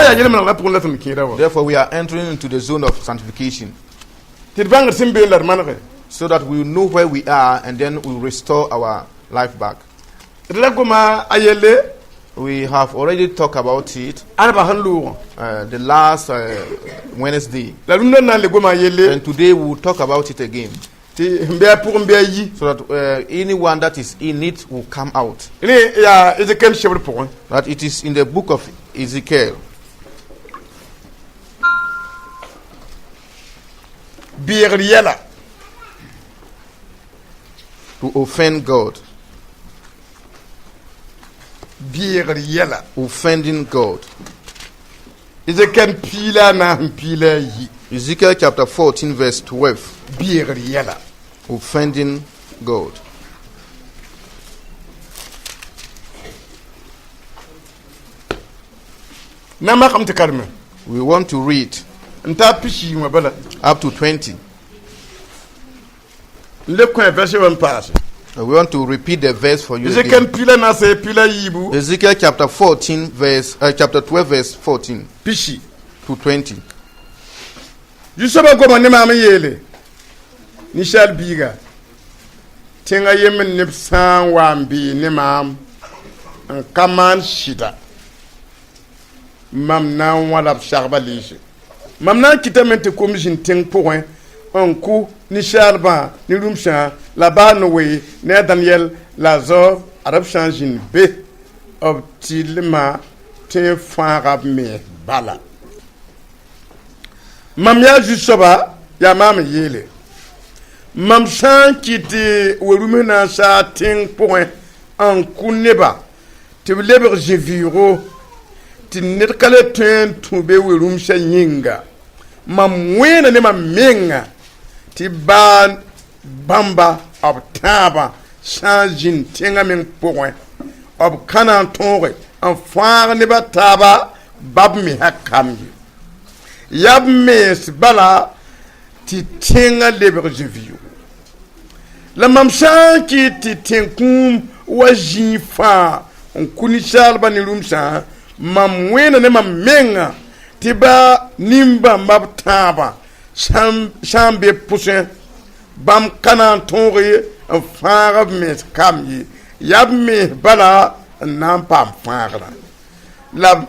Yaa yel-menegla pʋgẽ la tõnd kẽeda wã. Therefore, we are entering into the zone of sanctification Tɩ d bãngd sẽn beẽ la d manege. so that we know where we are and then we restore our life back. D ra goma a yelle We have already talked about it ãdba sẽn loogã. The last Wednesday. La rũndã na n le goma a yelle And today we will talk about it again tɩ sẽn be a pʋgẽ bɩ a yi. so that anyone that is in it will come out. Rẽ yaa Ezekiel sebr pʋgẽ. That it is in the book of Ezekiel. Beegr yɛla. To offend God. Beegr yɛla. Offending God. Ezekiel 14 n 12. Ezekiel chapter 14, verse 12. Beegr yɛla. Offending God. Na makame tɩ kareme. We want to read n taa pisi wã bala. Up to 20. N le kõ verset wã n paase. We want to repeat the verse for you Ezekiel again. 14 n 12. Ezekiel chapter 14, verse chapter 12, verse 14 Pisi. To 20. Zu-soabã goma ne maam n yeele ninsaal biiga tẽngã yembd neb sã n wa n bee ne maam n ka maan sɩda mam na n wã la b sagba leese mam na n kɩtame tɩ kom zĩnd tẽng pʋgẽ n kʋ ninsaalbã ne rũmsã la baa Noe ne a Daniel la a Zoob ad b sã n zĩnd be b tɩlmã tẽ n fãaga b mens bala mam yaa zu-soaba yaa maam n yeele mam sã n kɩt tɩ we-rũms na n saa tẽng pʋgẽ n kʋ neba tɩ b lebg zĩ-vɩʋʋgo tɩ ned ka le tõe n tũ be we-rũmsã yĩnga mam wẽena ne mam menga tɩ baa bãmba b tãabã sã n zĩnd tẽngã meng pʋgẽ b ka na n tõoge n fãag neba taaba bab mesã kam ye yaa b mens bala tɩ tẽngã lebg zĩ-vɩʋʋgo la mam sã n kɩt tɩ tẽn-kũum wa zĩig fãa n kʋ ninsaalbã ne rũmsã mam wẽena ne mam menga tɩ ba nin-bãmba b tãabã sã n be pʋsẽ bãmb ka na n tõoge n fãag b mens kam ye yaa b mens bala n na n paam fãagrã la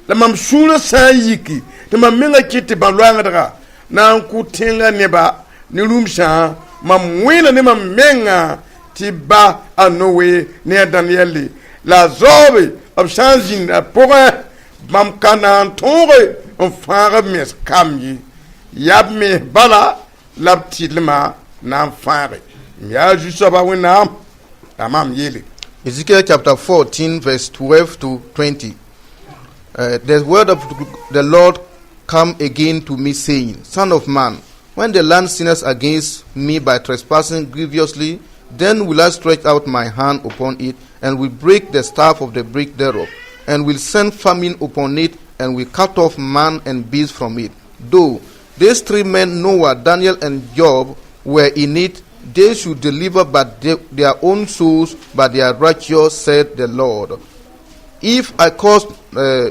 la mam sũurã sã n yiki tɩ mam menga kɩt tɩ bã-loangdga na n kʋ tẽngã neba ne rũmsã mam wẽena ne mam menga tɩ ba a Noe ne a Daniɛlle la a zaoobe b sã n zĩnd a pʋgẽ bãmb ka na n tõoge n fãag b mens kam ye yaa b mens bala la b tɩlmã na n fãage m yaa zu-soabã Wẽnnaam la mam yeele. Ezekiel chapter 14, verse 12 to 20. The word of the Lord come again to me, saying, "Son of man, when the land sinneth against me by trespassing grievously, then will I stretch out my hand upon it, and will break the staff of the break thereof, and will send famine upon it, and will cut off man and beast from it. Though these three men, Noah, Daniel, and Job, were in it, they should deliver but their own souls by their righteous, said the Lord. If I cause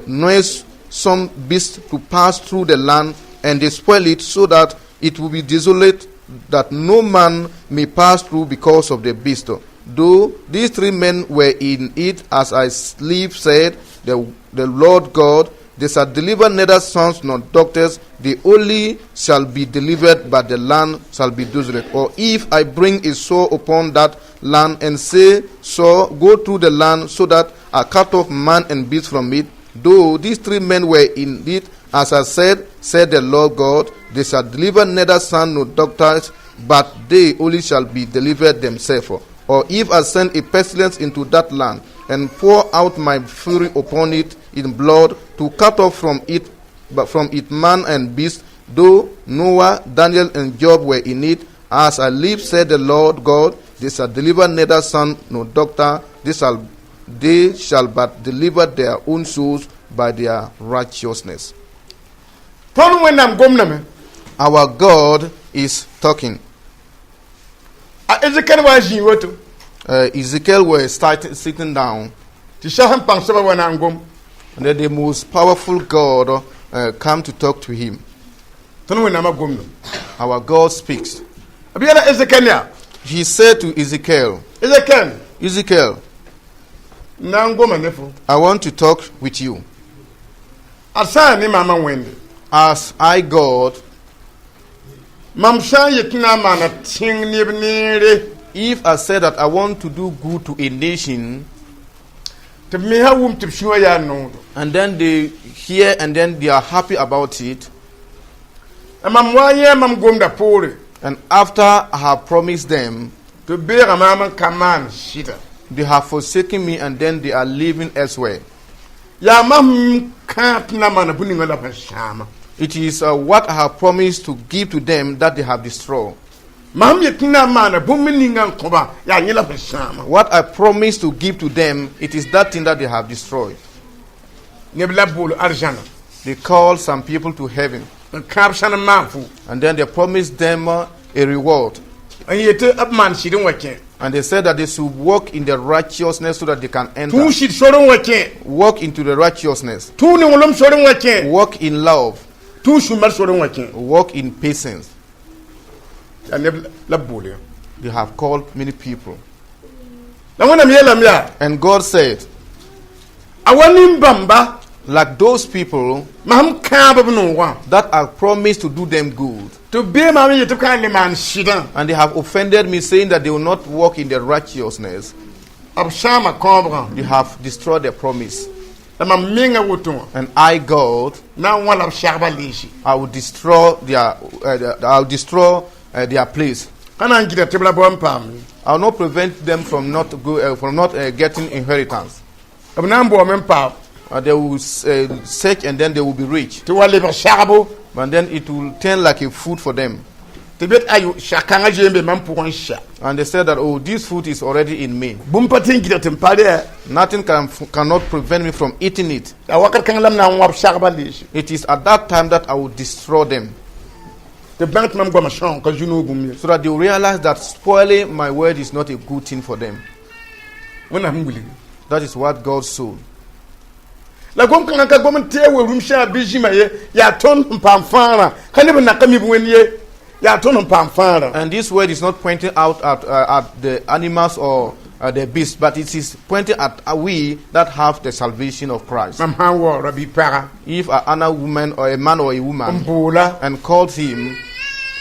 noisome beast to pass through the land, and they spoil it, so that it will be desolate, that no man may pass through because of the beast. Though these three men were in it, as I live, said the Lord God, they shall deliver neither sons nor daughters, they only shall be delivered, but the land shall be desolate. Or if I bring a sword upon that land and say, 'Sword, go through the land,' so that I cut off man and beast from it, though these three men were in it, as I said, said the Lord God, they shall deliver neither son nor daughters, but they only shall be delivered themselves. Or if I send a pestilence into that land, and pour out my fury upon it in blood, to cut off from it, but from it man and beast, though Noah, Daniel, and Job were in it, as I live, said the Lord God, they shall deliver neither son nor daughter, they shall but deliver their own souls by their righteousness." Tõnd Wẽnnaam gomdame. Our God is talking. A Ezekiel wa n zĩig woto. Ezekiel was starting, sitting down Tɩ sas n pãng soabã wa na n gom. And then the most powerful God come to talk to him. Tõnd Wẽnnaamã gomdo. Our God speaks. B yeela Ezekiel yaa. He said to Ezekiel, Ezekiel, "Ezekiel, n na n goma ne fo. I want to talk with you. A sã n ne maamã Wẽnde, As I, God, mam sã n yet tɩ na n maana tẽng neb neere, if I said that I want to do good to a nation, tɩ b mesã wʋm tɩ b sũwã yaa noodo, and then they hear and then they are happy about it, la mam wa yẽ mam gomda poore, and after I have promised them, tɩ b beega maam n ka maan sɩda, they have forsaken me and then they are living elsewhere. Yaa mam n kãab tɩ na n maana bũ-ninga la b sẽn sãama. It is what I have promised to give to them that they have destroyed. Mam yet tɩ na n maana bũmb ninga n kõba yaa yẽ la b sẽn sãama. What I promised to give to them, it is that thing that they have destroyed. Neb la b bool arzãna, They called some people to heaven n kãab sãn n maan fo, and then they promised them a reward. N yet tɩ b maan sɩd n wa kẽ, And they said that they should walk in the righteousness so that they can enter. Tũ sɩd sor n wa kẽ, Walk into the righteousness. Tũ nonglem sor n wa kẽ, Walk in love. Tũ sũ-mar sor n wa kẽ. Walk in patience. Yaa neb la b bool yã. They have called many people. La Wẽnnaam yeelame yaa, And God said, a wa nin-bãmba like those people mam kãab b noogã, that I promised to do them good, tɩ b bee maam n yet tɩ b ka n le maan sɩdã, and they have offended me, saying that they will not walk in the righteousness, b sãama kãobgã. They have destroyed their promise. La mam menga woto wã, And I, God, na n wã la b sagba leese. I will destroy their place. Ka na n gɩda tɩ b ra bao n paam ye. I will not prevent them from not getting inheritance. B na n baoome n paam, They will search and then they will be rich. Tɩ wa lebg sagbo, And then it will turn like a food for them. Tɩ bet ayo sak-kãngã zoe n be mam pʋgẽ n sa. And they said that, "Oh, this food is already in me. Bũmb pa tɩ n gɩdg tɩ n pa rɛ. Nothing cannot prevent me from eating it." La wakat kãng la m na n wã b sagba leese. It is at that time that I will destroy them. Tɩ b bãng tɩ mam goamã sõng ka zu-noog bũmb ye. So that they will realize that spoiling my word is not a good thing for them. Wẽnnaam sẽn wilgi. That is what God saw. La gom kãngã ka gom n tee we-rũm sã bɩ zĩma ye, yaa tõnd sẽn paam fãagrã ka neb n na ka mi b Wẽnd ye, yaa tõnd sẽn paam fãagrã. And this word is not pointing out at the animals or the beasts, but it is pointing at we that have the salvation of Christ. Mam sã n waoora bɩ paga, If I honor woman or a man or a n woman boola and called him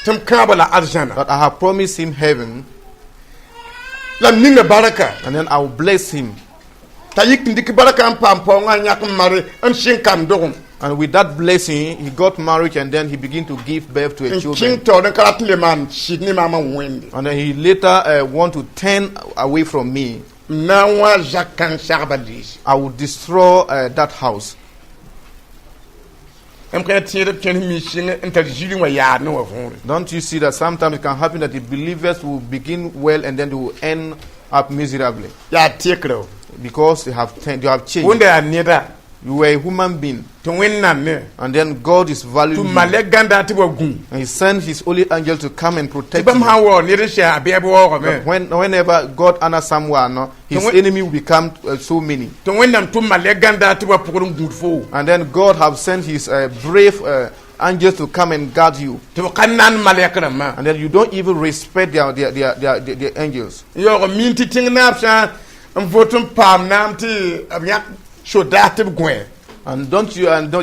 tɩ m kãabã la arzãna, that I have promised him heaven, la m ninga barka, and then I will bless him. T'a yik n dɩk barka n paam paoongã n yãk n mare n sɩng kam dogem, And with that blessing, he got married and then he began to give birth to a n children. kẽng taoor n ka rat n le maan sɩd ne maamã Wẽnde, And then he later want to turn away from me. N na n wã zak kãng sagba leese. I will destroy that house. M ka tẽed b kẽns mi sɩng n tar zĩrĩ wã yaad ne wã võore. Don't you see that sometimes it can happen that the believers will begin well and then they will end up miserably Yaa tekrã. Because they have changed. Wẽnda yaa neda. You were a human being, Tɩ Wẽnnaam ne and then God is valuing tɩ you. malɛk gãnda tɩ wa gũ, And He sent His holy angel to come and tɩ protect bãmb you. sã n waoog ned n sɛ a bɛɛb waoogame. Whenever God honors someone, no, his enemy will become so many. Tɩ Wẽnnaam tʋm malɛk gãnda tɩ wa pʋgd n gũud fo. And then God have sent His brave angels to come and guard you. Tɩ b ka nan malɛk rãmbã. And then you don't even respect their angels. N yaoog n miin tɩ tẽng naab sã n vot n paam naam tɩ b yãk sodaas tɩ b gõe, And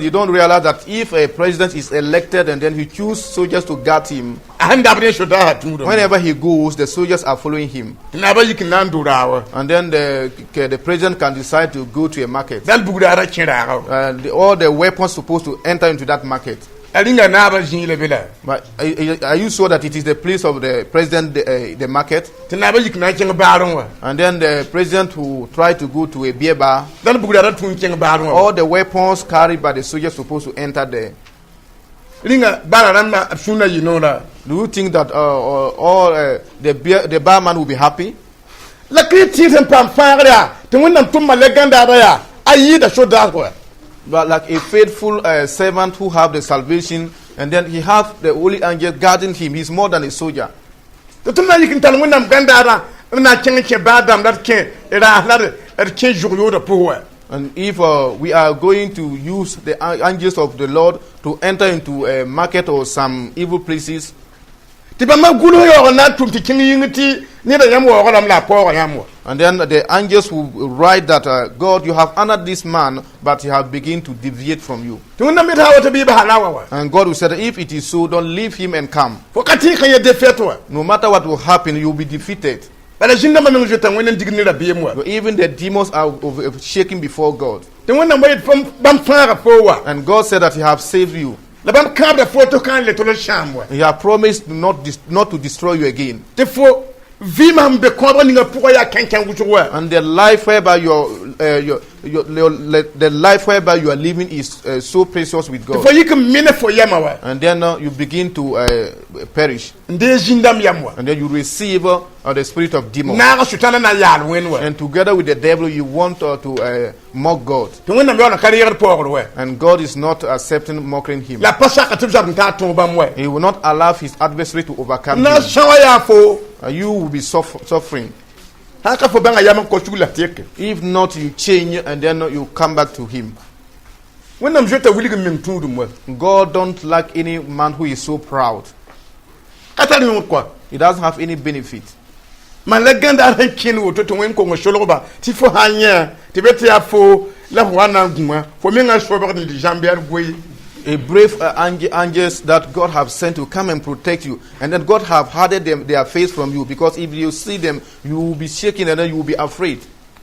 you don't realize that if a president is elected and then he chooses soldiers to guard him, a sẽn dabd ne sodaasã tũudame, whenever he goes, the soldiers are following him. Tɩ naabã yik n na n dʋ raawa. And then the president can decide to go to a market. Dal bugra ra kẽ raaga. All the weapons supposed to enter into that market. A rĩnga naabã zĩig la be la. But are you sure that it is the place of the president, the market? Tɩ naabã yik na n kẽng baarẽ wã. And then the president who tried to go to a beer bar, Dal bugra ra tũ n kẽng baarẽ wã. All the weapons carried by the soldiers supposed to enter there. Rĩnga bara rãmbã b sũnã yɩ noora. Do you think that all the barman will be happy? La Kirist tẽes sẽn paam fãagr yaa tɩ Wẽnnaam tʋm malɛk gãndaadã yaa a yɩɩda sodaas wa. But like a faithful servant who have the salvation, and then he have the holy angel guarding him. He's more than a soldier. Tɩ tõnd na n yik n tar Wẽnnaam gãndaadã n na n kẽng n kẽ baa dãmb la d kẽ raas la d kẽ zʋg yoodã pʋs wa. And if we are going to use the angels of the Lord to enter into a market or some evil places, tɩ bãmba gʋls yaoog n na n tʋm tɩ kẽng yĩng tɩ neda yãmb waoogã rãmb la a paooga yãmb wa. And then the angels will write that, "God, you have honored this man, but he have begun to deviate from you." Tɩ Wẽnnaam yetɩ sã wa tɩ bɩ basa na wa wa. And God will say that if it is so, don't leave him and come. Fo ka tẽeg n yɛ défaite wa. No matter what will happen, you will be defeated. Bala zĩn-dãmbã meng zoeta Wẽnd n dig ne rabeem wa. But even the demons are shaking before God. Tɩ Wẽnnaam wa yet bãmb fãaga foo wa. And God said that He have saved you. La bãmb kãabda fo tɩ kãn le tɩ l sãam wa. He have promised not to destroy you again. Tɩ fo vɩɩmã sẽn be kõabg ninga pʋgã yaa kẽn-kẽn wʋsg wa. And the life whereby you are living is so precious with Tɩ God. fo yik n mine fo yɛmã wa. And then you begin to perish. N dee zĩn-dãmb yam wa. And then you receive the spirit of demon. Naag sʋtãna na n yaal Wẽnd wa. And together with the devil, you want to mock God. Tɩ Wẽnnaam yaool n ka reegd paoogr wa. And God is not accepting mocking him. La pa saka tɩ b zab n taa tõog bãmb wa. He will not allow his adversary to overcome Na him. sã wa yaa fo. You will be suffering. Sã n ka fo bãnga yam n kos sug la teke. If not, you change and then you come back to him. Wẽnnaam zoeta wilg n meng tũudum wa. God don't like any man who is so proud. Ka tar yõod kɔa. He doesn't have any benefit. Man la gãndaar sẽn kẽnd woto tɩ Wẽnd kong solgba tɩ fo sã n yẽ tɩ be tɩ yaa fo la fo wa na n gũa fo mengã sobgd n dɩ zãmbɛɛr goe. A brave angels that God have sent to come and protect you, and then God have hidden them, their face from you, because if you see them, you will be shaking and then you will be afraid.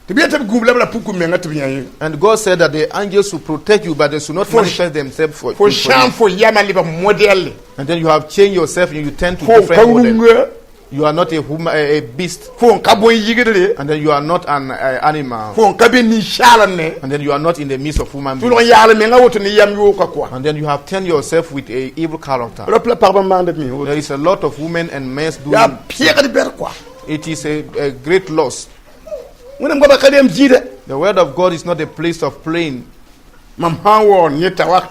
Tɩ b yetɩ b gũub la b ra puk b menga tɩ b yã ye. And God said that the angels will protect you, but they should not manifest themselves Fo for sã you. n fo yamã lebg modɛlle. And then you have changed yourself and you turn to Fo n ka different model. rũngã. You are not a beast, Fo n ka bõe-yigdre. and then you are not an animal, Fo n ka be ninsaalem ne. And then you are not in the midst of human Tʋlg n beings. yaal menga woto ne yam yookã kɔa. And then you have turned yourself with a evil character. Rap la pagba n maand b me woto. There is a lot of women and men doing. Yaa pẽgd bɛd kɔa. It is a great loss. Wẽnnaam goama ka reem zĩida. The word of God is not a place of playing. Mam sã n waoog yẽta wa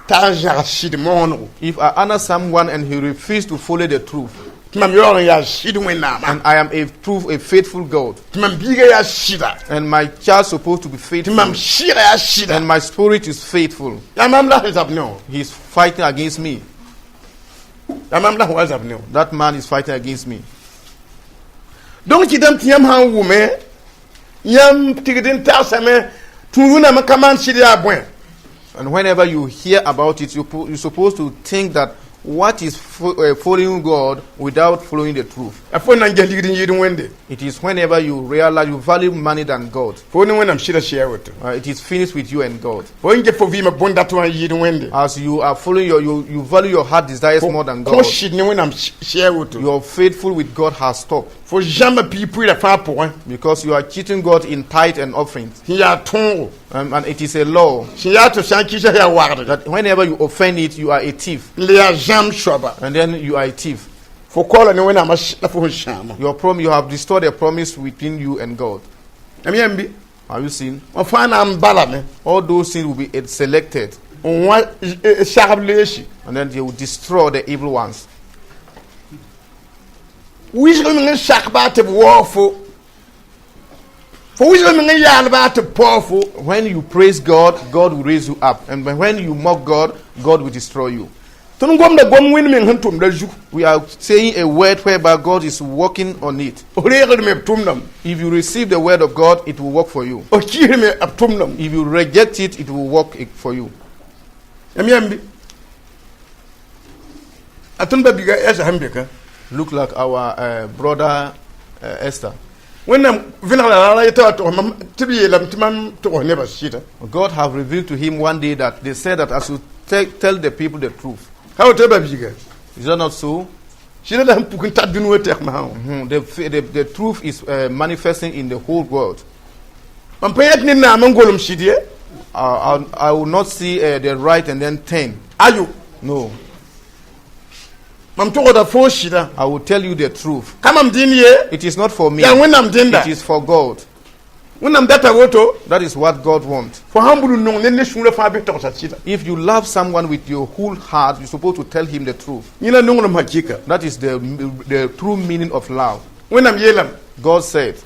t'a n zãgs sɩd moonego. If I honor someone and he refuses to follow the truth, Tɩ mam yaool n yaa sɩd Wẽnnaamã. And I am a faithful God, Tɩ mam biiga yaa sɩda. And my child supposed to be Tɩ faithful, mam sɩɩga yaa sɩda. And my spirit is faithful, Yaa mam la sẽn zab ne wã. He's fighting against me. Yaa mam la sẽn wa zab ne wã. That man is fighting against me. Donc kɩtame tɩ yãmb sã n wʋme yãmb tigd n tagsame tũud Wẽnnaam ka maan sɩd yaa bõe. And whenever you hear about it, you're supposed to think that what is following God without following the truth. A fo na n ges ligd n yɩɩd Wẽnde. It is whenever you realize you value money than God. Fo ne Wẽnnaam sɩda sɩa woto. It is finished with you and God. Fo n get fo vɩɩmã bõn-dat wã n yɩɩd Wẽnde. As you are following you value your heart desires Fo more than kõ God. sɩd ne Wẽnnaam sɩa woto. Your faithful with God has stopped Fo zãmba piig pʋɩɩrã fãa pʋgẽ. Because you are cheating God in tithe and offerings. Sẽn yaa tõogo. And it is a law Sẽn yaa tɩ sã n kɩsa yaa wagdre. That whenever you offend it, you are a thief. N le yaa zãmb soaba. And then you are a thief. Fo kaoola ne Wẽnnaamã la fo sẽn sãama. You have destroyed a promise between you and God. Am yãmb bɩ? Have you seen? Wã fãa na n balame. All those things will be selected. N wã sagb leesi. And then they will destroy the evil ones. Wilsg meng n sak baa tɩ b waoog fo. Fo wilsg meng n yaal baa tɩ b paoog fo. When you praise God, God will raise you up. And when you mock God, God will destroy you. Tõnd gomda gom Wẽnd meng sẽn tʋmda zug. We are saying a word whereby God is working on it. B reegdme b tʋmdame. If you receive the word of God, it will work for you. B kiisme b tʋmdame. If you reject it, it will work for you. Yãmb yãmb bɩ a tõnd ba biga Ɛsa sẽn be ka. Look like our brother Esther. Wẽnnaam vẽneg la rara yetã wa tog mam tɩ b yeelame tɩ mam tog nebã sɩda. God have revealed to him one day that they said that I should tell the people the truth. Ka woto ba biiga. Is that not so? Sɩda la sẽn puk n tar dũni wã tɛk masã wã. The truth is manifesting in the whole world. Mam pa yãt ne naam n golem sɩd ye. I will not see the right and then turn. Ayo. No. Mam togda fo sɩda. I will tell you the truth. Ka mam dĩnd ye. It is not for me. Yaa Wẽnnaam dẽnda. It is for God. Wẽnnaam data woto. That is what God wants. Fo sãn bul n nong ne ne sũurã fãa bɩ togsa sɩda. If you love someone with your whole heart, you're supposed to tell him the truth. Yẽ la nonglem hakɩɩka. That is the true meaning of love. Wẽnnaam yeelame. God said,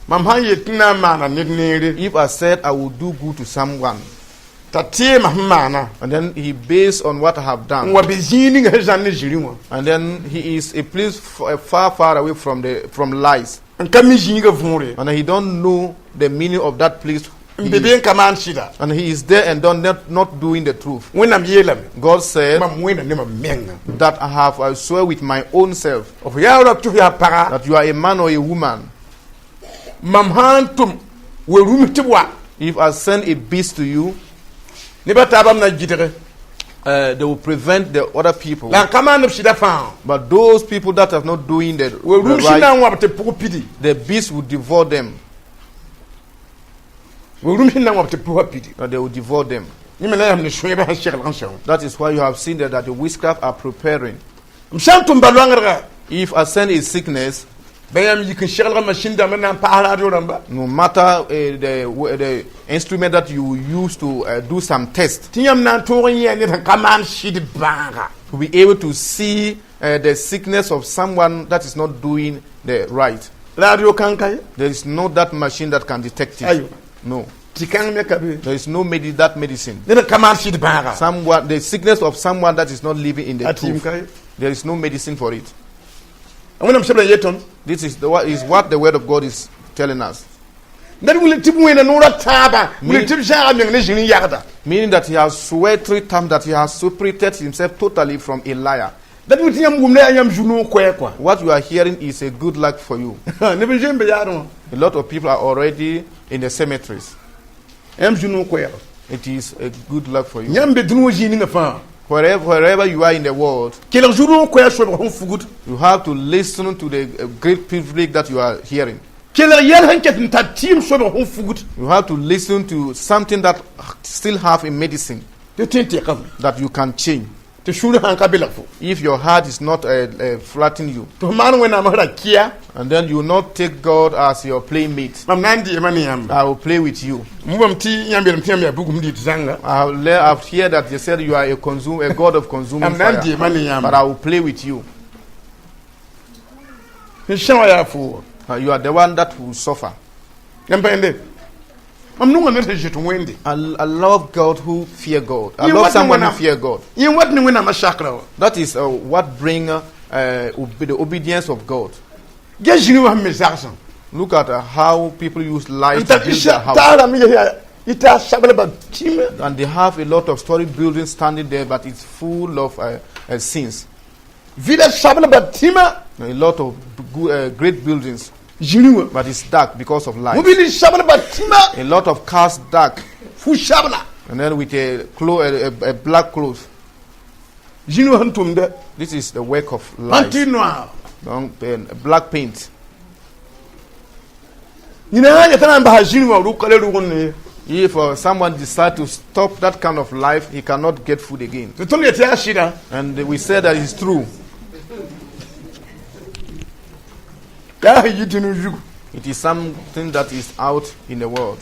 Mam sã n yet tɩ na n maana ned neere, If I said I will do good to someone, t'a teema sẽn maana, and then he based on what I have n done, wa be zĩig ninga sẽn zãn ne zĩri wã, and then he is a place far, far away from lies, n ka mi zĩigã võore, and he don't know the meaning of that place. N He be be is, n ka maan sɩda. And he is there and don't, not doing the truth. Wẽnnaam yeelame, God said mam wẽnda ne mam menga that I have I swear with my own self f yaa rab tɩ f yaa paga, that you are a man or a woman. Mam sã n tʋm we-rũms tɩ b wa, If I send a beast to you, nebã taabã m na gɩdge, they will prevent the other people. La n ka maan b sɩda fãa. But those people that are not doing the We-rũms right, na n wãb tɩ pʋg pidi. The beast will devour them. We-rũms na n wãb tɩ pʋga pidi. They will devour them. Yẽ me la yãmb ne sõeba sẽn seglg n sã wã. That is why you have seen that the witchcraft are preparing. M sã n tʋm ba-loangdga, If I send a sickness, bã yãmb yik n seglg masĩn dãmb n na n paas radio rãmba, no matter the instrument that you use to do some test, tɩ yãmb na n tõog n yẽ ned sẽn ka maan sɩd bãaga. To be able to see the sickness of someone that is not doing the right. Radio kãng ka ye. There is no that machine that can detect it. Ayo. No. Tɩ kãng me ka be. There is no that medicine. Ned sẽn ka maan sɩd bãaga. Someone, the sickness of someone that is not living in the A tɩɩm truth. ka ye. There is no medicine for it. Wẽnnaam sebra n yetõnd. This is what the word of God is telling us. Ned wilg tɩ b wẽna noorã tãabã, wilg tɩ b zãaga meng ne zĩr n yagda. Meaning that he has swear three times that he has separated himself totally from a liar. Dat wilg tɩ yãmb wʋmda yaa yãmb zu-noog koɛɛg kɔa. What you are hearing is a good luck for you. Neb n zoe n be yaadẽ wã. A lot of people are already in the cemeteries. Yãmb zu-noog koɛɛg. It is a good luck for you. Yãmb be dũni wã zĩig ninga fãa, Wherever you are in the world, kelg zu-noog koɛɛg sobg sẽn fugd. You have to listen to the great privilege that you are hearing. Kelg yɛl sẽn ket n tar tɩɩm sobg sẽn fugd. You have to listen to something that still have a medicine Tɩ tõe n tɩkame that you can change. Tɩ sũur sãn ka belg fo, If your heart is not flattening you, tɩ f maan Wẽnnaam sẽn ra kɩa. And then you will not take God as your playmate. Mam na n deema ne yãmba. I will play with you. M wʋmame tɩ yãmb yeelame tɩ yãmb yaa bugum dɩt zãnga. I've heard that you said you are a God of consuming Mam na n fire, deema ne yãmba. But I will play with you. Sẽn sã wã yaa fo. You are the one that will suffer. Yãmb pa yẽnde mam nonga ned sẽn zoet Wẽnde. I love God who fear God. I You love what someone who you fear God. Yẽ wat ne Wẽnnaamã sakrã wã. That is what bring the obedience of God. Ge zĩri wã sẽn me zagsẽ. Look at how people use lies N to tar build their house. taarame ges yaa yɩ sablba tĩmã. And they have a lot of story buildings standing there, but it's full of sins. Vɩla sablba tĩmã. A lot of great buildings, Zĩri wã. But it's dark because of lies. Mobili sablba tĩmã. A lot of cars dark, Fu sabla. And then with a black cloth. Zĩri wã sẽn tʋmda. This is the work of Sãn lies. tɩ noaag. Black paint. Yĩna sã n yetã na n basa zĩri wã rʋka la rʋgend ne. If someone decides to stop that kind of life, he cannot get food again. Tɩ tõnd yet yaa sɩda. And we said that it's true. Yaa sẽn yi dũni zugu. It is something that is out in the world.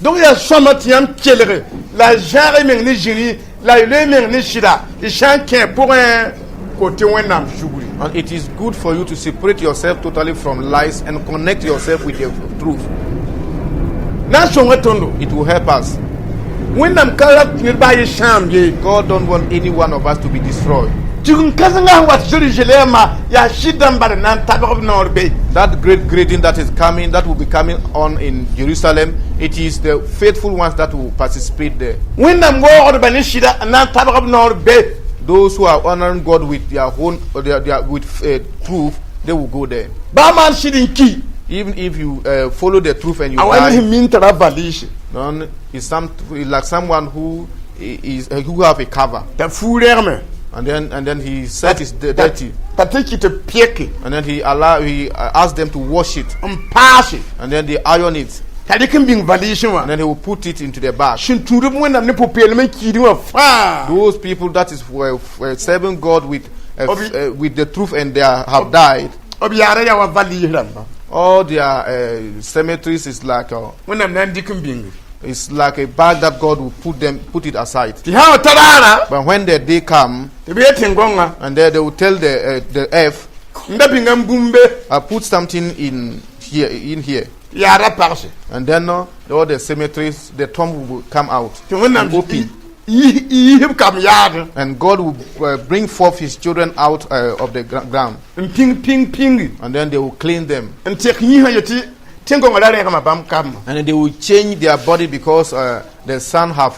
Donc yaa sõama tɩ yãmb kelge la y zãag y meng ne zĩri la y loe meng ne sɩda y sã n kẽ pʋgẽ kote Wẽnnaam sugri. And it is good for you to separate yourself totally from lies and connect yourself with the truth. Na n sõnga tõndo. It will help us. Wẽnnaam ka rat ned baa ye sãam ye. God don't want any one of us to be destroyed. Tign-kãsengã sẽn wat Zerizalɛɛmã yaa sɩd n bad n na n tabg b noor be. That great grading that is coming, that will be coming on in Jerusalem, it is the faithful ones that will participate there. Wẽnnaam waoogdba ne sɩda n na n tabg b noor be. Those who are honoring God with their own, their, with truth, they will go there. Baa maan sɩd n ki, Even if you follow the truth and you a wa die, ne min tara valɩɩse. Then it's like someone who have a cover, T'a fuu rɛgme. and then he said it's dirty, T'a tɩ kɩ tɩ pɛke. And then he asked them to wash it, N paase. And then they iron it, T'a dɩk n bĩng valɩɩsẽ wã. And then he will put it into the bag. Sẽn tũud b Wẽnnaam ne pʋ-peelem n kiidẽ wã fãa. Those people that is were serving God with the truth and they have died, B yaara yaa wa valɩɩs rãmba. All their cemeteries is like Wẽnnaam na n dɩk n bĩnge. It's like a bag that God will put it aside. Tɩ sã n wa ta raara, But when the day come, tɩ b yet tẽn-gõngã, and then they will tell the earth, n da bĩnga n bũmbe. I put something in here in here. Yaada pagse. And then all the cemeteries, the tomb will come out Tɩ Wẽnnaam and open. Yisb kam yaadẽ. And God will bring forth his children out of the ground. N pĩng pĩng pĩngi. And then they will clean them. N tek yĩsã yetɩ tẽn-gõngã ra rẽgema bãmb kambã. And then they will change their body because the sun have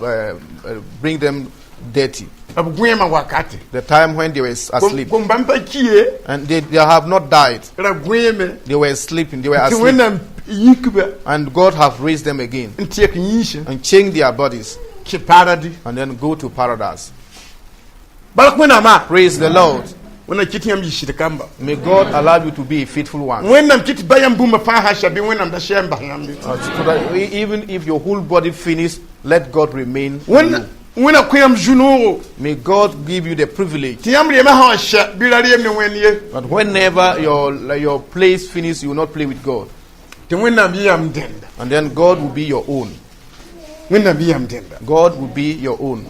bring them dirty. B gõeemã wakate. The time when they were asleep. Kom bãmb pa ki ye. And they have not died. Ra gõeeme. They were sleeping. They were Tɩ asleep. Wẽnnaam yik-ba. And God have raised them again N tek yĩnsã. And changed their bodies Kẽ paradis. And then go to paradise. Bark Wẽnnaamã. Praise the Lord. Wẽnnaam kɩt yãmb yɩ sɩd kamba. May God allow you to be a faithful one. Wẽnnaam kɩt tɩ ba yãmb bũmba fãa sã sha bɩ Wẽnnaam da sɛ n bas yãmb ye. So that even if your whole body finish, let God remain in Wẽn you. Wẽnna kõ yãmb zu-noogo. May God give you the privilege Tɩ yãmb reemã sã wa sɛ bɩ ra reem ne Wẽnd ye. that whenever your place finish, you will not play with God. Tɩ Wẽnnaam yɩ yãmb dẽnda. And then God will be your own. Wẽnnaam yɩ yãmb dẽnda. God will be your own.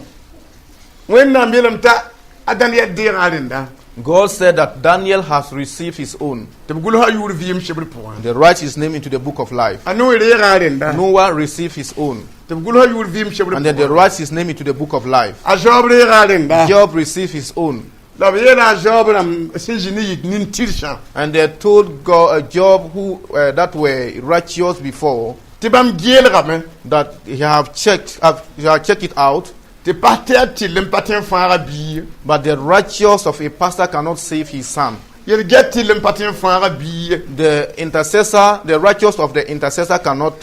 Wẽnnaam yeelame t'a a Daniel deegã rẽnda. God said that Daniel has received his own. Tɩ b gʋlsa a yʋʋr vɩɩm sebr pʋgã. They write his name into the book of life. A Noe reegã rẽnda. Noah received his own. Tɩ b gʋlsa yʋʋr vɩɩm sebr And then they pʋgã. write his name into the book of life. A Zaob reegã rẽnda. Job received his own. La b yeela a Zaob rãmb sẽn zĩ ne yik nin-tɩrsã. And they told God, Job, who that were righteous before, Tɩ bãmb geelgame. That he have checked it out, Tɩ pas tɩ yaa tɩll n pa tõe n fãaga biig. But the righteous of a pastor cannot save his son. Yel-gɛt tɩll n pa tõe n fãaga biig. The intercessor, the righteous of the intercessor cannot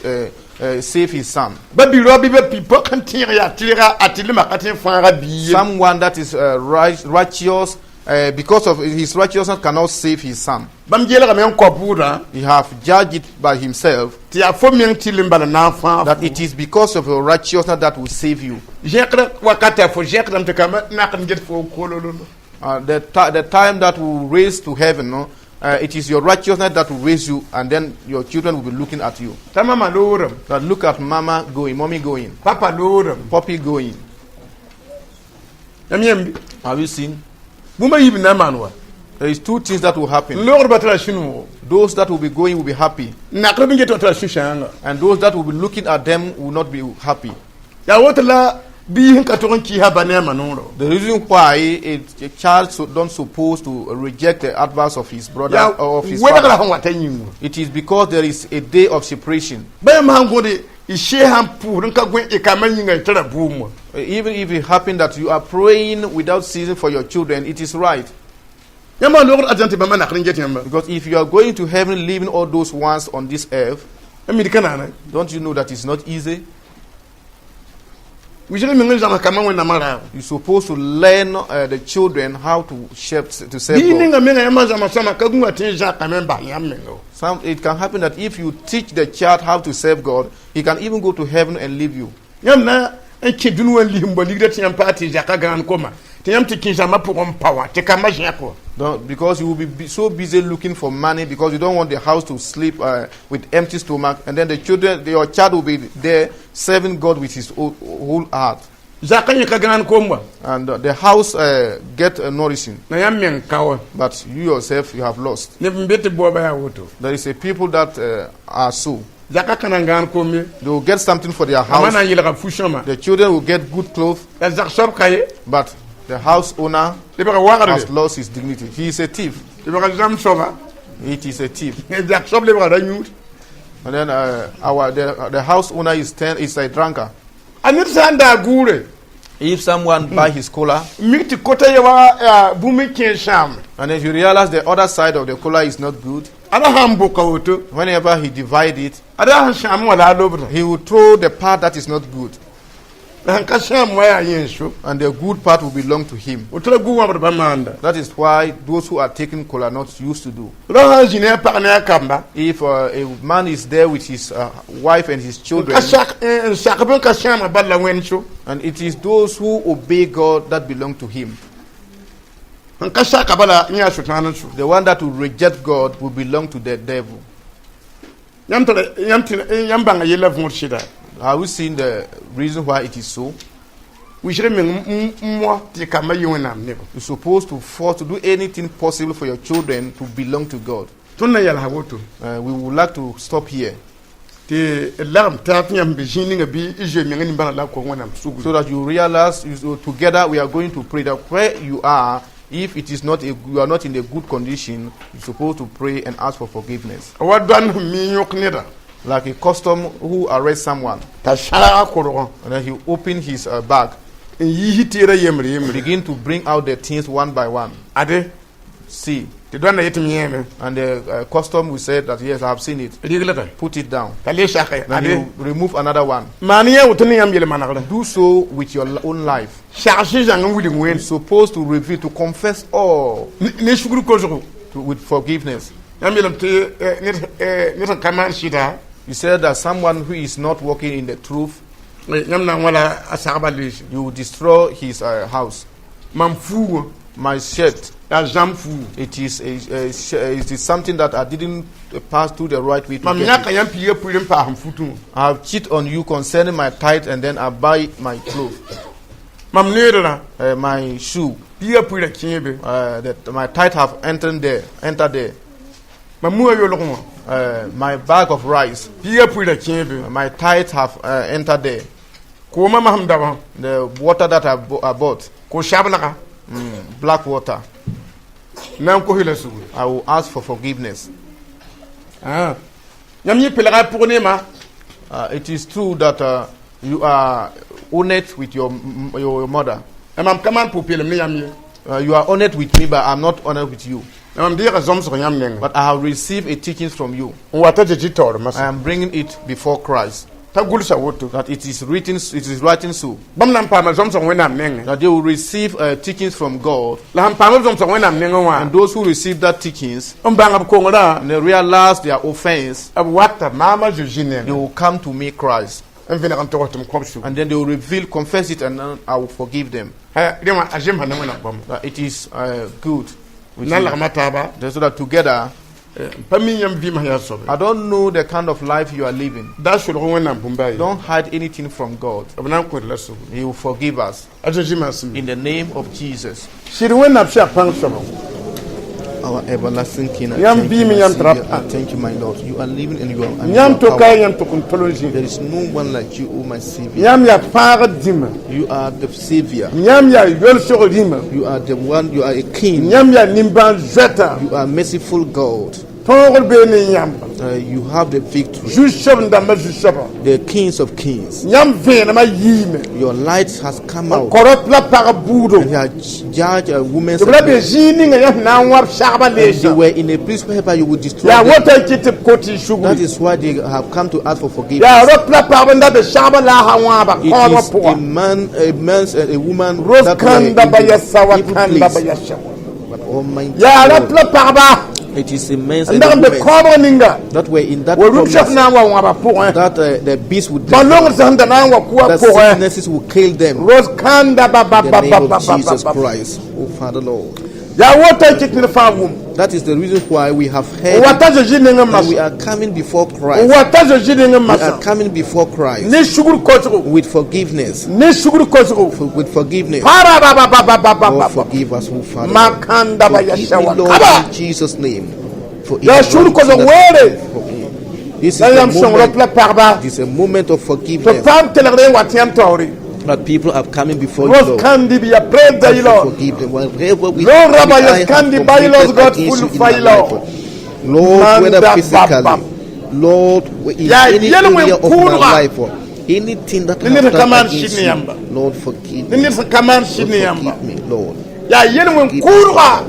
save his son. Ba bi-rao bɩ ba pi pɔk n tẽeg yaa tɩrga a tɩlmã ka tõe n fãaga biig. Someone that is righteous, because of his righteousness, cannot save his son. Bãmb geelgame n kao bʋʋdã. He have judged it by himself Tɩ yaa fo meng tɩll n bala na n fãag. That it is because of your righteousness that will save you. Zẽkdã wakata fo zẽkdame tɩ kamba nak n get fo kololo. The time that will raise to heaven, no, it is your righteousness that will raise you, and then your children will be looking at you. T'a mama loorame. That look at mama going, mommy going, Papa loorame. Poppy going. Yãmb yẽmbe. Have you seen? Bũmb a yiib n na n maan wa. There is two things that will happen. N loogdbã tɩ ra sũ-noogo. Those that will be going will be happy, Nakrb n get wã tɩ ra sũ-sãanga. And those that will be looking at them will not be happy. Yaa woto la biis sẽn ka tog n kɩɩsa ba ne a ma noorã. The reason why a child don't supposed to reject the advice of his brother Yaa or of his wedgra father, sẽn wata yĩnga. It is because there is a day of separation. Ba yãmb sãn gõde y see sãn pʋʋsd n ka gõe y kambã yĩnga y tɩ ra bʋʋm wã. Even if it happened that you are praying without ceasing for your children, it is right. Yãmb sã loogd ãdjã tɩ bãmba nakr n get yãmba. Because if you are going to heaven leaving all those ones on this earth, Yãmb mid ka naana. Don't you know that it's not easy? Wilg meng n zãms kambã Wẽnnaamã raabo. You're supposed to learn the children how to shepherd, to serve Bii God. ninga menga yãmb sã zãms sõma ka gũa tɩ n zãkame n bas yãmb menga. It can happen that if you teach the child how to serve God, he can even go to heaven and leave you. Yãmb na n kẽ dũni wã n lis n bao ligda tɩ yãmb paa tɩ zaka gãan koma tɩ yãmb tɩ kẽ zãmbã pʋgẽ n pa wã tɩ kambã zẽk wa. Don't, because you will be so busy looking for money because you don't want the house to sleep with empty stomach, and then the children, your child will be there serving God with his whole heart, Zakã yẽ ka gãan kom wa. And the house get nourishing, Na yãmb meng ka wa. But you yourself, you have lost. Neb n be tɩ baooba yaa woto. There is a people that are so. Zakã ka na n gãan kom ye. They will get something for their A ma house. na n yelga fu-sõma. The children will get good clothes, La zag-soab ka ye. But the house owner Lebga wagre. Has lost his dignity. He is a thief. Lebga zãmb soaba. It is a thief. Zag-soab lebga ra yũud. And then the house owner is a drunkard. A ned sã n daa gʋʋre. If someone buy his kola, Mik tɩ kota ye wa bũmb n kẽ sãam. And if you realize the other side of the kola is not good, Ada sã n bʋka woto. Whenever he divide it, Ada sẽn sãam wã la a lobda. He will throw the part that is not good, La sẽn ka sãam wa yaa yẽn so. And the good part will belong to him. Woto la gu-wãbdbã maanda. That is why those who are taking kola nuts used to do. Ra sã n zĩ ne a pag ne a kamba. If a man is there with his wife and his children, Ka sak n sak b n ka sãamã bal la wẽnd so. And it is those who obey God that belong to him. N ka saka bala yẽ yaa sʋtãan n so. The one that will reject God will belong to the devil. Yãmb tara yãmb tɩ yãmb bãnga yella võor sɩda. Have we seen the reason why it is so? Wilg meng n moa tɩ kambã yɩ Wẽnnaam nebã. You're supposed to force to do anything possible for your children to belong to God. Tõnd na n yalsa woto. We would like to stop here Tɩ d lagem taab tɩ yãmb be zĩig ninga bɩ y zoe menga nimbãaneg la a kos Wẽnnaam sugr. So that you realize so together we are going to pray that where you are, if it is not a, you are not in a good condition, you're supposed to pray and ask for forgiveness. Wa dõand sẽn mi yõk neda Like a custom who arrests someone t'a sãrga korgã and then he open his bag, n yiis tɩɩrã yembre yembre. Begin to bring out the things one by one. Ade See, tɩ dõanda yetɩ m yẽeme. And the custom will say that yes, I have seen it. Riglga. Put it down. T'a le sake. Then Ade you remove another one. maan yẽ woto ne yãmb yel-manegrã. Do so with your own life. Sag sẽn zãng n wilg You're wẽnd supposed to reveal, to confess all ne sugr kosgo. With forgiveness. Yãmb yeelame tɩ ned sẽn ka maan sɩda You said that someone who is not walking in the truth, yãmb na n wala a sagba leese. You will destroy his house. Mam fuugã My shirt, yaa zãmb fuugu. It is something that I didn't pass through the right way to Mam get yãka it. yãmb piiga pʋɩr n paas m futẽ wã. I have cheated on you concerning my tithe and then I buy my clothes, Mam neerã my shoe. Piiga pʋɩra kẽebe. That my tithe have entered there, entered there. Mam muã yolg wã My bag of rice, piiga pʋɩra kẽebe. My tithe have entered there. Koomã masem dabã The water that I bought, ko-sablega black water, na n kos la sugr. I will ask for forgiveness. Yãmb yẽ pelga a pʋg neema. It is true that you are honest with your mother. Mam ka maan pʋ-peelem ne yãmb ye. You are honest with me, but I'm not honest with you. La mam deega zãmsg yãmb nengẽ. But I have received a teaching from you. N wata tɩ tɩ taoor I masã. am bringing it before Christ. T'a gʋlsa woto. That it is written, it is writing so. Bãmb na n paama zãmsg Wẽnnaam nengẽ. That they will receive teachings from God. La sẽn paam b zãmsg Wẽnnaam nengẽ wã And those who receive that teachings n bãng b kongrã and they realize their offense, b wata maama Zeezi they nengẽ will come to me, Christ. n vẽneg n tog tɩ m kõb sugr. And then they will reveal, confess it, and then I will forgive them. Rẽ wã a zemsa ne Wẽnnaam bãmba. That it is good with Na n you. lagma taaba So that together, n pa mi yãmb vɩɩmã yaa soabe. I don't know the kind of life you are living. Da solg Wẽnnaam bũmba ye. Don't hide anything from God. B na n kõ d la sugr. He will forgive us. A Zeezi maasem. In the name of Jesus. Sɩd Wẽnnaam sɛg pãng soaba. Our everlasting King, I Yam thank you, bimi my yam Savior. trap. I thank you, my Lord. You are living and you are and you Yãmb are to ka power. yãmb tʋk n tol n zĩ. There is no one like you, O my Savior. Yãmb yaa fãagd dĩmã. You are the Savior. Yãmb yaa yolsg rĩmã. You are the one. You are a King. Yãmb yaa nimbãan-zoɛtã. You are merciful God. Tõogr bee ne yãmba. You have the victory. Zu-soab n dãmbã zu-soabã. The kings of kings. Yãmb vẽenemã yiime. Your light has come N out. kõ la pag buudo. And you have judged women. Tɩ b ra be zĩig ninga yã sẽn na n wãb sagba And they leesã. were in a place whereby you would destroy Yaa them. woto n kɩt tɩ b kot y That sugri. is why they have come to ask for forgiveness. Yaa rop la pagb n da be sagba la a wãaba It kãabã is a pʋga. man, a man, a woman Ros that were in kãnda ba the ya sawa evil kãnda ba place. ya sawa. But Almighty Yaa God, rop la pagba it is a man n and dag a n be woman kãabg ninga. That were in that Wa rũm sẽn promise na n wa wãba pʋgẽ. that the beast would Ba devour, longd sẽn da na n wa kʋa that pʋgẽ. sicknesses will kill them. Ros kãnda ba ba In the ba name ba of ba ba Jesus ba ba. Christ, oh Father Lord. Yaa woto n kɩt ned fãa wʋm. That is the reason why we have heard Wata Zeezi nengẽ and we masã. are coming before Christ. Wata Zeezi nengẽ We are masã. coming before Christ Ne sugr kosgo. with forgiveness. Ne sugr kosgo. With forgiveness. Para ba ba ba ba ba ba Lord, ba. forgive us, oh Father. Lord. Makanda ba ya Forgive me, shawa. Lord, Kaba. in Jesus' name. For Ya it is sugr wrong kosg that weere. for me. This is La the yãmb sõng moment. rop la pagba. It is a moment of Tɩ forgiveness paam kelgd n wa tɩ yãmb taoore. that people are coming before you, Ros Lord. kandi bi ya praise the To Lord. forgive them. Wherever we Lord, Rabbi, I yes, have can the committed bylaws God against full you in my fire. life, Lord, whether Manda physically, baba. Lord, in Ya any yel wen area of my kurwa. life, anything that I Ni have ned done kaman against shini you, yamba. Lord, forgive Ne me. ned sẽn ka maan sɩd Lord, ne yãmba. forgive me, Lord. Yaa yel wẽn Forgive me, kʋʋdga.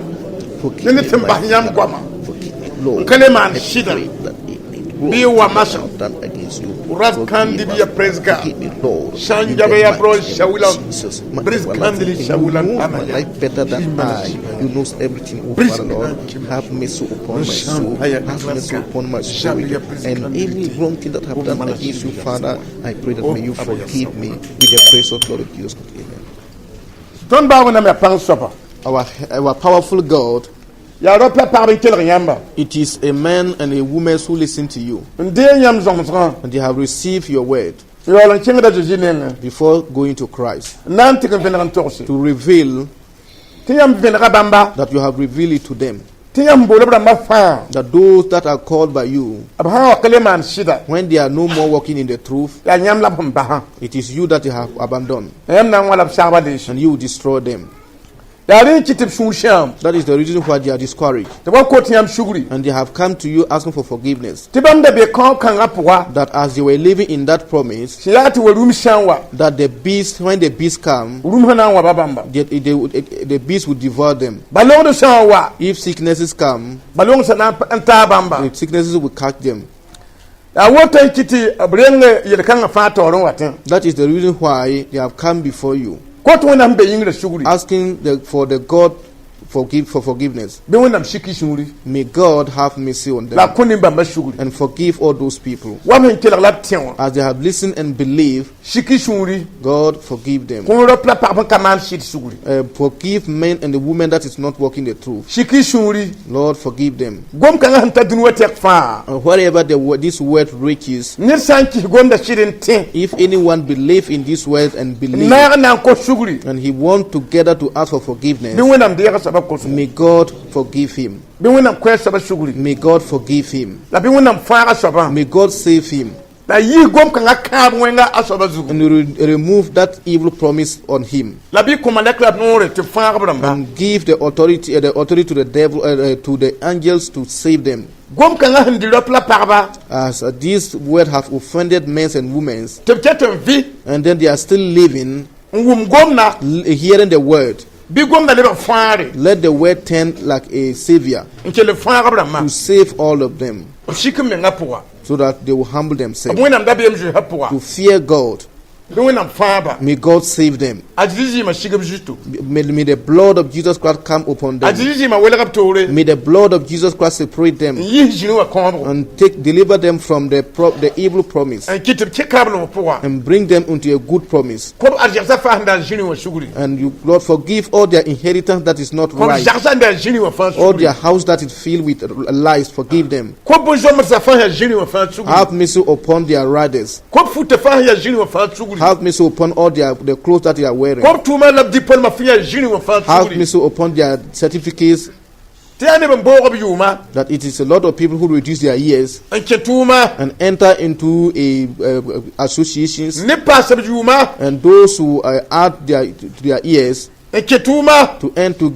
Forgive Ne me, ned sẽn my bas yãmb Father. goama. Forgive me, Lord. N ka le maan I sɩda. pray that any wrong Bɩ wa thing that masã. I have done against you, Ras forgive kandi us. bi ya praise God. Forgive me, Lord. Shan In jabe the ya mighty bro name of shawulan. Jesus, my Bris everlasting kandili King, you shawulan knows my amaya. life better than I. You knows everything, oh Bris Father Lord. Have mercy upon my soul. Shampaya Have mercy Glaska. upon my spirit. Shabia Bris And any Kandili. wrong thing that I have Oh, done Mala against you, Shibia Father, I pray that Oh, may you Abba forgive me with the precious blood of Jesus Christ. Amen. Tõnd baa Wẽnnaam yaa pãng soaba. Our powerful God, Yaa rap la pagb n kelg yãmba. It is a man and a woman who listen to you, N deeg yãmb zãmsgã. And they have received your word N yaool n kẽngda Zeezi nengẽ. Before going to Christ N na n tɩg n vẽneg n togse. To reveal Tɩ yãmb vẽnega bãmba. That you have revealed it to them. Tɩ yãmb bool b rãmbã fãa That those that are called by you, b sã n wa ka le maan sɩda when they are no more walking in the truth, yaa yãmb la b sẽn basã it is you that you have abandoned, la yãmb na n wã la b sagba lees and you will destroy them. Yaa rẽ n kɩt tɩ b sũur sãam That is the reason why they are discouraged. Tɩ b wa kot yãmb sugri And they have come to you asking for forgiveness. Tɩ bãmb da be kãog kãngã pʋga That as they were living in that promise, sẽn yaa tɩ wa rũm sã n wa that the beast, when the beast come, rũm sã na n waba bãmba the beast would devour them. Ba longd sã n wa If sicknesses come, ba longsã na n taa bãmba the sicknesses will catch them. Yaa woto n kɩ tɩ b reng yel-kãngã fãa taoor n watẽ That is the reason why they have come before you, kot Wẽnnaam be yĩngrã sugri asking for the God for forgiveness. Bɩ Wẽnnaam sik y sũuri May God have mercy on la them kõ nin-bãmbã sugri and forgive all those people. Wa b sẽn kelg la b tẽ wã As they have listened and believed, sik y sũuri God forgive them. Kõ rap la pagb n ka maan sɩd sugri Forgive men and the women that is not walking the truth. Sik y sũuri Lord, forgive them. Gom kãngã sẽn ta dũni wa tɛk fãa And wherever this word reaches, ned sã n kis gomda sɩd n tẽ if anyone believe in this word and believe, naag n na n kos sugri and he want together to ask for forgiveness, bɩ Wẽnnaam deeg a soaba kosgo may God forgive him. Bɩ Wẽnnaam kõ a soaba sugri May God forgive him. La bɩ Wẽnnaam fãag a soabã May God save him la yis gom kãngã kãab wẽnga a soaba zugu and remove that evil promise on him la bɩ kõ malɛk la b noore tɩ fãag b rãmba and give the authority to the devil, to the angels to save them. Gom kãngã sẽn dɩ rap la pagba As this word have offended men and women, tɩ b ket n vɩ and then they are still living, n wʋm gomda hearing the word. Bɩ gomda lebg fãagre Let the word turn like a savior n kell fãag b rãmbã to save all of them, b sik n mengã pʋga so that they will humble b themselves Wẽnnaam dabeem zoeesã pʋga to fear God. Bɩ Wẽnnaam fãaba May God save them. A Zezi zɩɩmã sig b zuto May the blood of Jesus Christ come upon A them. Zezi zɩɩmã welg b toore May the blood of Jesus Christ separate n them yis zĩrĩ wã kõobgo and take deliver them from the evil promise n kɩt tɩ b kẽ kãablem pʋga and bring them into a good promise. Kõ b arzegsã fãa sẽn da zĩrĩ wã sugri And you, Lord, forgive all their inheritance that is not Kõ b right, zagsã n da zĩrĩ wã fãa all sugri their house that is filled with lies. Forgive them. Kõ bõn-zombdsã fãa yaa zĩrĩ wã fãa sugri Have mercy upon their riders. Kõ b futã fãa sẽn yaa zĩrĩ wã fãa sugri Have mercy upon all the clothes that they are wearing. Kõ b tʋʋma la b dipolmã fãa yaa zĩrĩ wã fãa Have sugri mercy upon their certificates. Tɩ yaa neb n boog b yʋʋma That it is a lot of people who reduce their years n kẽ tʋʋma and enter into a associations ne paas b yʋʋma and those who add their to their ears n kẽ tʋʋma to earn to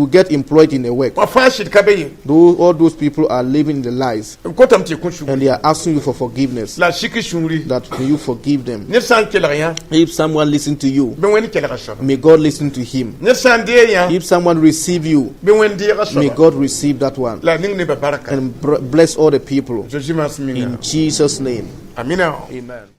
get employed in a work. wã fãa sɩd ka be ye Those, all those people are living in the lies b kotame tɩ y kõ sugri and they are asking you for forgiveness. La sik y sũuri That may you forgive them. Ned sã n kelg yã If someone listen to you, bɩ Wẽnd kelg a soaba may God listen to him. Ned sã n deeg yã If someone receive you, bɩ Wẽnd deeg a may soaba God receive that one la ning nebã barka and bless all the people Zozi maas minga in Jesus' name. Amina. Amen.